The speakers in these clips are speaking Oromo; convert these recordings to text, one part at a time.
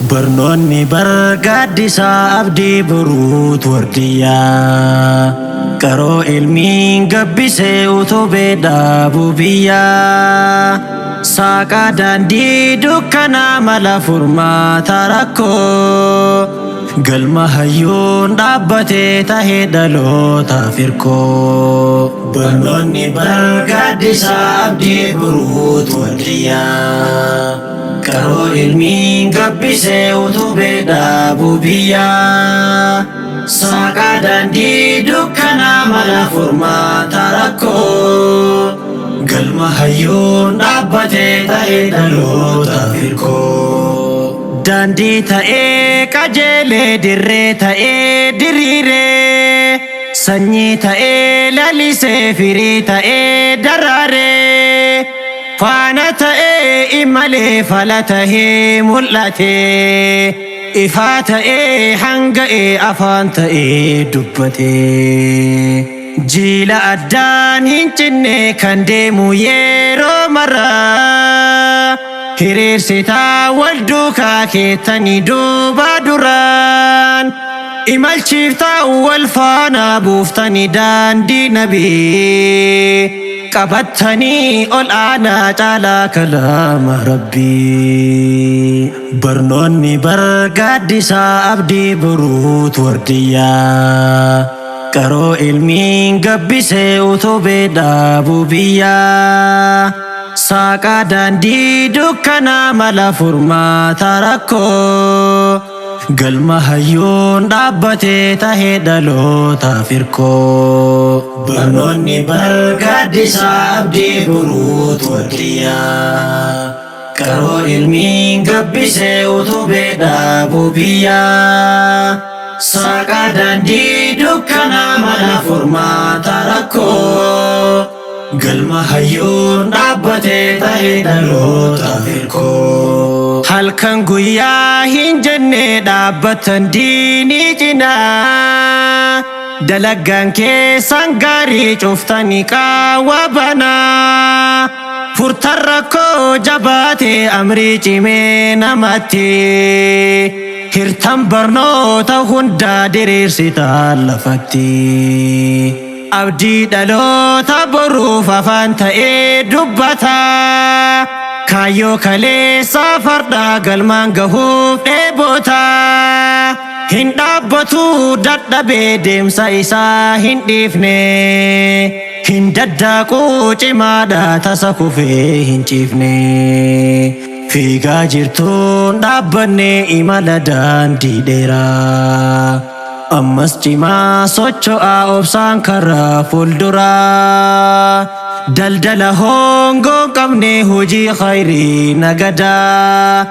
Barnoonni bar gaaddisaa abdii boruutu wardiyyaa. Qaroo ilmiin gabbisee utubee dhaabuu biyyaa. Saaqaa daandii dukkanaa mala furmaata rakkoo. Galma hayyuun dhaabbatee tahee dhalootaaf hirkoo. Barnoonni bar gaaddisaa abdii boruutu wardiyyaa. Qaroo ilmiin gabbisee utubee dhaabuu biyyaa. Saaqaa daandii dukkanaa mala furmaata rakkoo. Galma hayyuun dhaabbatee tahee dhalootaaf hirkoo. Daandii ta'ee qajeelee dirree ta'ee diriiree. Sanyii ta'ee lalisee firii ta'ee daraaree. Faana ta'ee imalee fala tahee mul'ate. Ifaa ta'ee hanga'ee afaan ta'ee dubbate. Jiila addaan hin cinne kan deemu yeroo maraa. Hiriirsitaa wal duukaa keettanii duuba duraan. Imalchiiftaa wal faana buuftanii daandii nabii. Qabattanii ol aanaa caalaa kalaama rabbii. Barnoonni bar gaaddisaa abdii boruutu wardiyyaa. Qaroo ilmiin gabbisee utubee dhaabuu biyyaa. Saaqaa daandii dukkanaa mala furmaata rakkoo. Galma hayyuun dhaabbatee tahee dhalootaaf hirkoo. Barnoonni bar gaaddisaa abdii boruutu wardiyyaa. Qaroo ilmiin gabbisee utubee dhaabuu biyyaa. Saaqaa daandii dukkanaa mala furmaata rakkoo. Galma hayyuun dhaabbatee tahee dhalootaaf hirkoo. Halkan guyyaa hin jenne dhaabbatan diinii cinaa. Dalaggaan keessan gaarii cuftanii qaawwa banaa. Furtan rakkoo jabaate amrii cimee namatti. Hirtan barnoota hundaa diriirsitan lafatti. Abdii dhaloota boruuf afaan ta'ee dubbata. Kaayyoo kaleessa fardaa galmaan gahuuf dheebota. Hin dhaabbatu dadhabee deemsa isaa hin dhiifne. Hin daddaaquu cimaadha tasa kufee hin ciifne. Fiigaa jirtuun dhaabbanne imala daandii dheeraa. Ammas cimaa socho'aa obsaan karaa fuulduraa. Daldala hongoo qabne hojii khayrii nagadaa.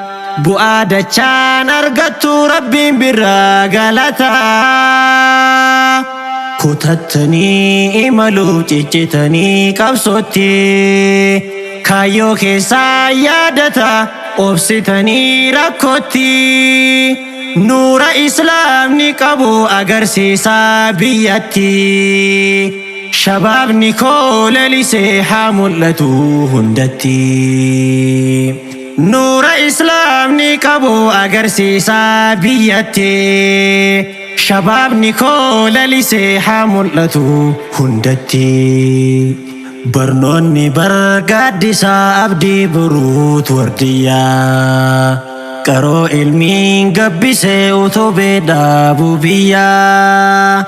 Bu'aa dachaan argattu rabbiin biraa galataa. Kutattanii imaluuf ciccitanii qabsootti. Kaayyoo keessaa yaadata obsitanii rakkootti. Nuura islaamni qabu agarsiisaa biyyatti. Shabaabni koo lalisee haa mul'atu hundatti. Nuura islaamni qabu agarsiisaa biyyatti. Shabaabni koo lalisee haa mul'atu hundatti. Barnoonni bar gaaddisaa abdii boruutu wardiyyaa. Qaroo ilmiin gabbisee utubee dhaabuu biyyaa.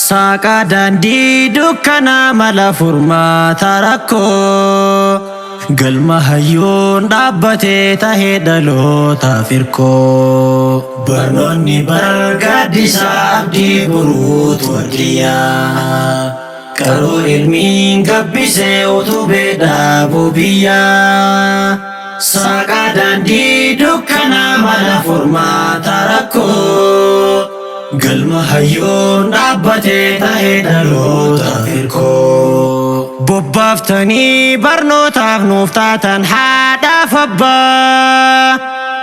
Saaqaa daandii dukkanaa mala furmaata rakkoo. Galma hayyuun dhaabbatee tahee dhalootaaf hirkoo. Barnoonni bar gaaddisaa abdii boruutu wardiyyaa. Qaroo ilmiin gabbisee utubee dhaabuu biyyaa. Saaqaa daandii dukkanaa mala furmaata rakkoo. Galma hayyuun dhaabbatee tahee dhalootaaf hirkoo. Bobbaaftanii barnootaaf nuuf taatan haadhaaf abbaa.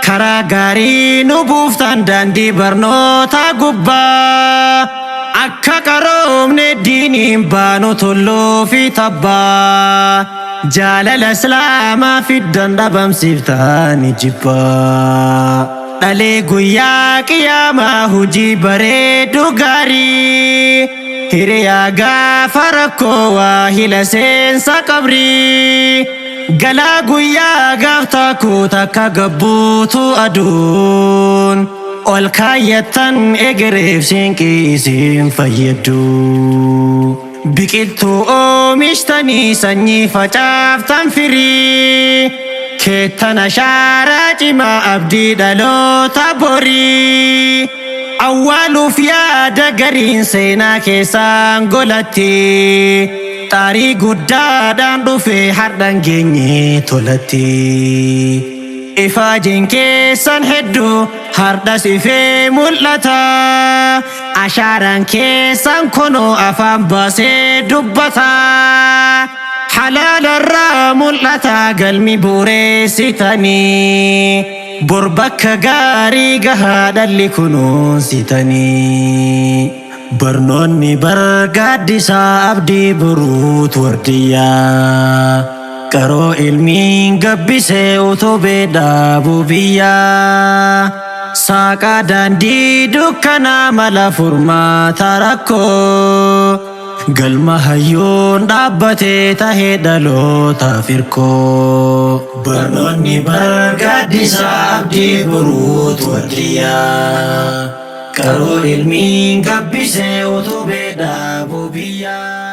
Karaa gaarii nu buuftan daandii barnoota gubbaa. Akka qaroomne diiniin baanu tulluu fi tabbaa. Jaalala islaamaa fiddan dhabamsiiftani jibbaa. Dhalee guyyaa qiyaamaa hojii bareedu gaarii. Hiriyaa gaafa rakkoo waa hila seensa qabrii. Galaa guyyaa gaaf takkuu takka gabbuutu aduun. Ol kaayyattan egereef siinqii isin fayyaddu. Biqiltuu oomishtanii sanyii facaaftan firii. Keettan ashaaraa cimaa abdii dhaloota borii. Awwaaluuf yaada gariin seenaa keessaan golatti. Xaarii guddaadhaan dhufee hardhaan geenye tolatti. Ifaajeen keessan hedduu hardhas ifee mul'ata. Ashaaraan keessan kunoo afaan baasee dubbata. Halaalarraa mul'ata galmi bu'uureessitanii. Bor bakka gaarii gahaa dhalli kunuunsitanii. Barnoonni bargaaddisaa abdii boruutu wardiyyaa. Qaroo ilmiin gabbisee utubee dhaabuu biyyaa. Saaqaa daandii dukkanaa mala furmaata rakkoo. Galma hayyoon dhaabbatee tahee dhalootaaf hirkoo. Barnoonni bargaaddisaa abdii boruutu wardiyyaa. Qaroo ilmiin gabbisee utubee dhaabuu biyyaa.